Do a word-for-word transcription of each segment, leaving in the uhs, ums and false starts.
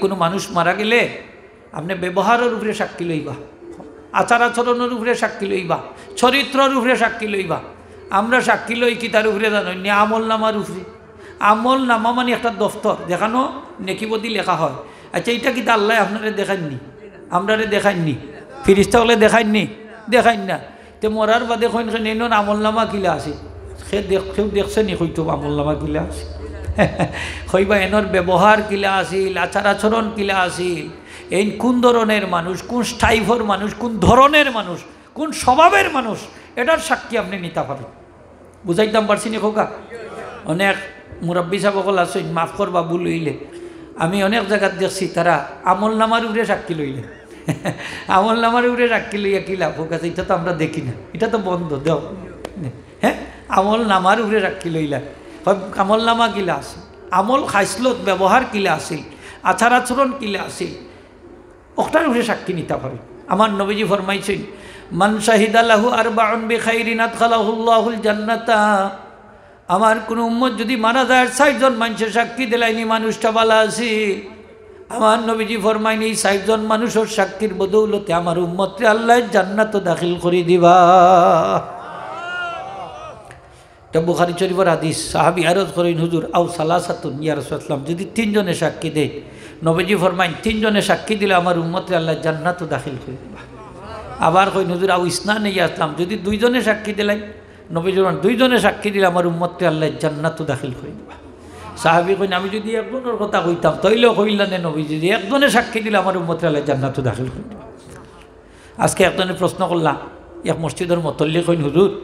কুনু মানুষ মারা গেলে আপনে ব্যবহারর উপরে সাক্ষী লইবা, আচার আচরণর উপরে সাক্ষী লইবা, চরিত্রর উপরে সাক্ষী লইবা। আমরা সাক্ষী লই কিতার উপরে জানইন নি? আমল নামার উপরে। আমল নামা মানে একটা দফতর, যেখানো নেকি বদি লেখা হয়। আচ্ছা, ইটা কিতা আল্লায় আপনারে দেখাইন নি? আমরারে দেখাইন নি? ফিরিস্তা অকলে দেখাইন নি? দেখাইন না। তে মরার বাদে কইন, "কেনে এনর আমল নামা কিলা আছে?" কেউ দেখছে নি কইতো আমল নামা কিলা আছে? কইবা, "এনর ব্যবহার কিলা আছিল, আচার আচরণ কিলা আছিল, এইন কুন ধরনের মানুষ, কুন টাইপর মানুষ, কুন ধরনের মানুষ, কুন স্বভাবের মানুষ, এটার সাক্ষী আপনে নিতা পারইন।" বুঝাইতাম পারছি নি খোকা? অনেক মুরব্বি সাব অকল আছইন, মাফ করবা ভুল অইলে। আমি অনেক জাগাত দেখছি তারা আমল নামার উপরে সাক্ষী লইলে। আমল নামার উপরে সাক্ষী লইয়া কি লাভ? খোকা, ইটা তো আমরা দেখি না, ইটা তো বন্ধ, দেও। হ্যাঁ, আমল নামার উপরে সাক্ষী লইলা। হয় আমল নামা কিলা আছে, আমল খাইসলত ব্যবহার কিলা আছিল, আচার আচরণ কিলা আছিল, অকটার উপরে সাক্ষী নিতা পারইন। আমার নবীজি ফরমাইছইন, "মান শাহিদা লাহু আরবাউন বিখাইরিন আদখালাহুল্লাহুল জান্নাতা।" আমার কুনু উম্মত যুদি মারা যায়, চাইরজন মানষে সাক্ষী দিলাইন ই মানুষটা বালা আছিল, আমার নবীজি ফরমাইন, "ই চাইরজন মানুষর সাক্ষীর বদৌলতে আমার উম্মতরে আল্লায় জান্নাতো দাখিল করি দিবা।" ইটা বুখারী শরীফর হাদিস। সাহাবী আরজ করইন, "হুজুর, আও সালাসাতুন ইয়া রাসূলুল্লাহ, যুদি তিনজনে সাক্ষী দেয়।" নবীজি ফরমাইন, "তিনজনে সাক্ষী দিলে আমার উম্মতরে আল্লায় জান্নাতো দাখিল করি দিবা।" আবার কইন, "হুজুর, আও ইসনানে ইয়া রাসূলুল্লাহ, যুদি দুইজনে সাক্ষী দিলাইন।" নবীজি ফরমাইন, "দুইজনে সাক্ষী দিলে আমার উম্মতরে আল্লায় জান্নাতো দাখিল করি দিবা।" সাহাবী কইন, "আমি যুদি একজনর কথা কইতাম, তাইলেও কইলা নে নবীজি, যুদি একজনে সাক্ষী দিলে আমার উম্মতরে আল্লায় জান্নাতো দাখিল করি দিবা।" আজকে একজনে প্রশ্ন করলা, এক মসজিদর মতল্লি কইন, "হুজুর,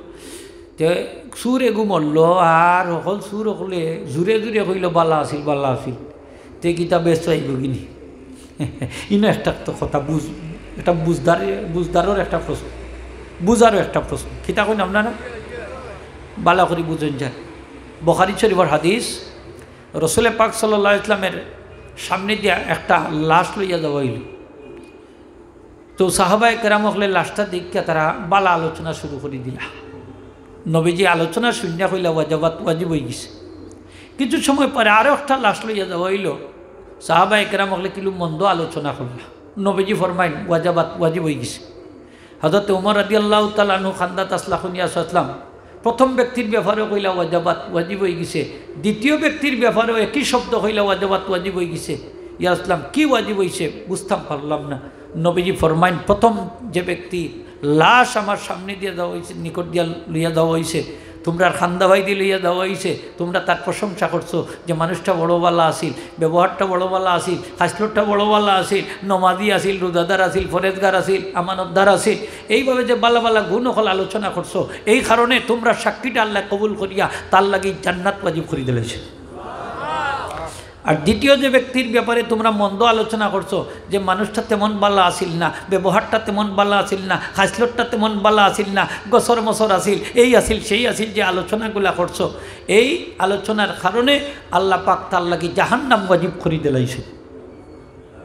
তে চুর এগু মরলো, আর হকল চুর অকলে জুরে জুরে কইলো, 'বালা আছিল, বালা আছিল।' তে কিতা বেহেস্তো আইবো গি নি?" ইনো একটা তো কথা বুঝ, এটা বুঝদার, বুঝদারর একটা প্রশ্ন, বুঝারও একটা প্রশ্ন। কিতা কইন আপনারা? বালা করি বুঝইন যান। বুখারী শরীফর হাদিস, রসুলে পাক সাল্লাল্লাহু আলাইহি ওয়াসাল্লামের সামনে দিয়া একটা লাশ লইয়া যাওয়া অইলো। তো সাহাবায়ে কেরাম অকলে লাশটা দেখিয়া তারা বালা আলোচনা শুরু করি দিলা। নবীজি আলোচনা শুনিয়া কইলা, "ওয়াজাবাত, ওয়াজিব অইগেছে।" কিছু সময় পরে আরো একটা লাশ লইয়া যাওয়া অইলো। সাহাবায়ে কেরাম অকলে কিলু মন্দ আলোচনা করলা। নবীজি ফরমাইন, "ওয়াজাবাত, ওয়াজিব অইগেছে।" হযরত উমর রাদিয়াল্লাহু তাআলা আনহু কান্দাত আছলা, কইন, "ইয়া রাসূলুল্লাহ, প্রথম ব্যক্তির ব্যাপারে কইলা ওয়াজাবাত, ওয়াজিব অইগেছে, দ্বিতীয় ব্যক্তির ব্যাপারেও একই শব্দ কইলা ওয়াজাবাত, ওয়াজিব অইগেছে। ইয়া রাসূলুল্লাহ, কি ওয়াজিব অইছে? বুঝতাম পারলাম না।" নবীজি ফরমাইন, "প্রথম যে ব্যক্তি লাশ আমার সামনে দিয়া যাওয়া অইছে, নিকট দিয়া লইয়া যাওয়া অইছে, তুমরার কান্দাবায়দি লইয়া যাওয়া অইছে, তুমরা তার প্রশংসা করছো যে মানুষটা বড় বালা আছিল, ব্যবহারটা বড় বালা আছিল, খাসলতটা বড় বালা আছিল, নমাজি আছিল, রোজাদার আছিল, ফরেজগার আছিল, আমানতদার আছিল।" এইভাবে যে বালা বালা গুণ অকল আলোচনা করছো, এই কারণে তুমরার সাক্ষীটা আল্লায় কবুল করিয়া তার লাগি জান্নাত ওয়াজিব করি দিলাইছে। আর দ্বিতীয় যে ব্যক্তির ব্যাপারে তুমরা মন্দ আলোচনা করছো, যে মানুষটা তেমন বালা আছিল না, ব্যবহারটা তেমন বালা আছিল না, খাসলতটা তেমন বালা আছিল না, গসর মসর আছিল, এই আছিল, সেই আছিল, যে আলোচনাগুলা করছো, এই আলোচনার কারণে আল্লাহ পাক তার লাগি জাহান্নাম ওয়াজিব করি দিলাইছে।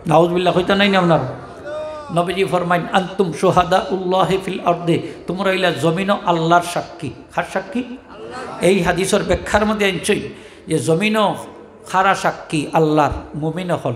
নাউজুবিল্লাহ, কইতা নাই না আপনার? নবীজি ফরমাইন, "আনতুম শুহাদাউল্লাহি ফিল আরদে", তুমরা অইলা জমিনো আল্লাহর সাক্ষী। কার সাক্ষী? এই হাদিসর ব্যাখ্যার মধ্যে আনছইন যে জমিনো কারা সাক্ষী? আল্লাহর। মুমিন অকল।